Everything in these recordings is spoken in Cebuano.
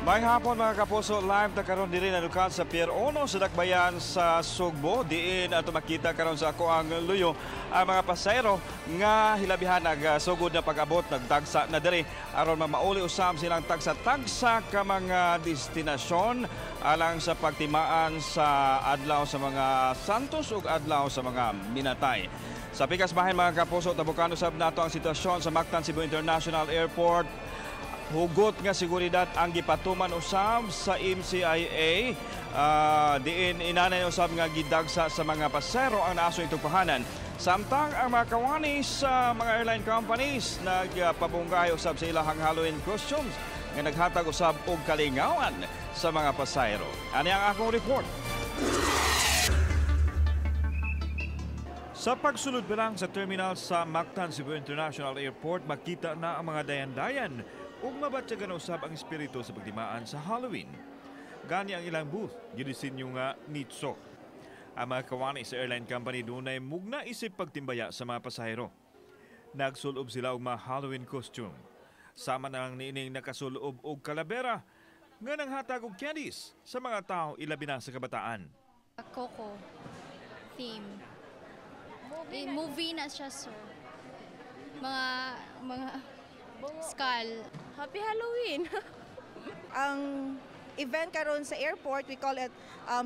Maayong hapon, mga kapuso, live ta karon diri nanukan sa Pier 1 sa Dakbayan sa Sugbo. Diin ato makita karon sa akoang luyo ang mga pasahero nga hilabihan nagsugod na pag-abot, nagdagsa na diri aron mamauli usab silang tagsa-tagsa ka mga destinasyon alang sa pagtimaan sa Adlaw sa mga Santos ug Adlaw sa mga Minatay. Sa pikas bahin, mga kapuso, tabukan usab nato ang sitwasyon sa Mactan Cebu International Airport. Hugot nga seguridad ang gipatuman usab sa MCIA. Diin inanay usab nga gidagsa sa mga pasahero ang naasoy tugpahanan. Samtang ang mga kawani sa mga airline companies nagpabunggay usab sa ilahang Halloween costumes nga naghatag usab og kalingawan sa mga pasahero. Ani ang akong report. Sa pagsulod pa lang sa terminal sa Mactan Cebu International Airport, makita na ang mga dayan-dayan ug mabatyagan usab ang espiritu sa pagtimaan sa Halloween. Gani ang ilang booth, gidisenyo nga nitso. Ang mga kawani sa airline company dunay mugna isip pagtimbaya sa mga pasahero. Nagsulob sila og mga Halloween costume. Sama na lang niining nakasulob og kalabera nga nanghatag og candies sa mga tao, ilabi na sa kabataan. Coco theme. Movie, movie na siya, sir. Mga skull. Happy Halloween! Ang event karon sa airport, we call it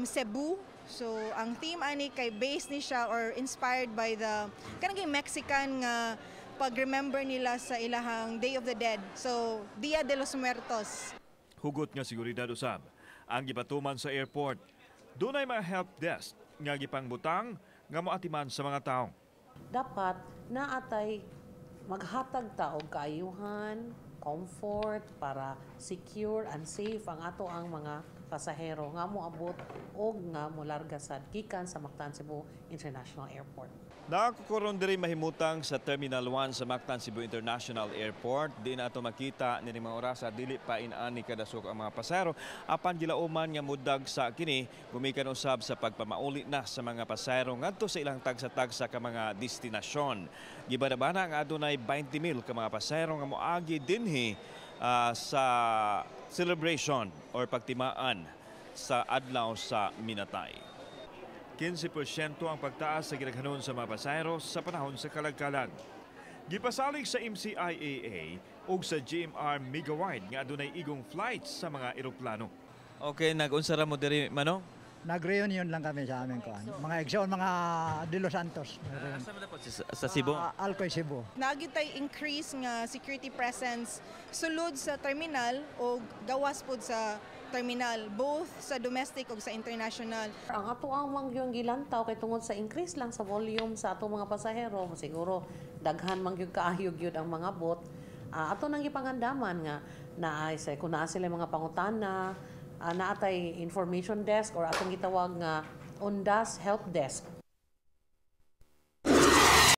Cebu. So, ang theme ani kay based ni siya or inspired by the kanang Mexican nga pag-remember nila sa ilahang Day of the Dead. So, Dia de los Muertos. Hugot nga seguridad usab ang gipatuman sa airport. Dunay mga help desk nga gipangbutang nga moatiman sa mga tao. Dapat naatay maghatag ta og kaayuhan, comfort para secure and safe ang ato ang mga pasahero nga moabot og nga molarga sad gikan sa Mactan Cebu International Airport. Nakakuron diri mahimutang sa Terminal 1 sa Mactan Cebu International Airport. Di na ato makita nining mga orasa, dili pa inani kadasok ang mga pasahero. Apan gilauman nga mudag sa kini gumikan usab sa pagpamauli na sa mga pasahero ngadto sa ilang tagsa-tagsa ka mga destinasyon. Gibanabana nga adunay 20,000 ka mga pasahero nga moagi dinhi sa celebration or pagtimaan sa Adlaw sa Minatay. 15% ang pagtaas sa gidaghanon sa mga pasahero sa panahon sa kalagkalag. Gipasalig sa MCIAA ug sa GMR Megawide nga adunay igong flights sa mga eroplano. Okay, nag-unsa ra mo diri, Manong? Nag-reunion lang kami sa aming kuan. Mga igsoon, mga De Los Santos. Asa man dapat sa Cebu? Alcoy, Cebu. Naa gyud tay increase nga security presence sulod sa terminal o gawas pod sa terminal, both sa domestic ug sa international. Ang ato ang mangyong gilantaw kay tungod sa increase lang sa volume sa atong mga pasahero, siguro daghan man gyud kaayo gyud ang mga bot. Ato nang gipangandaman nga naay sa kung naa sila mga pangutana, naatay information desk or atong gitawag nga Undas help desk.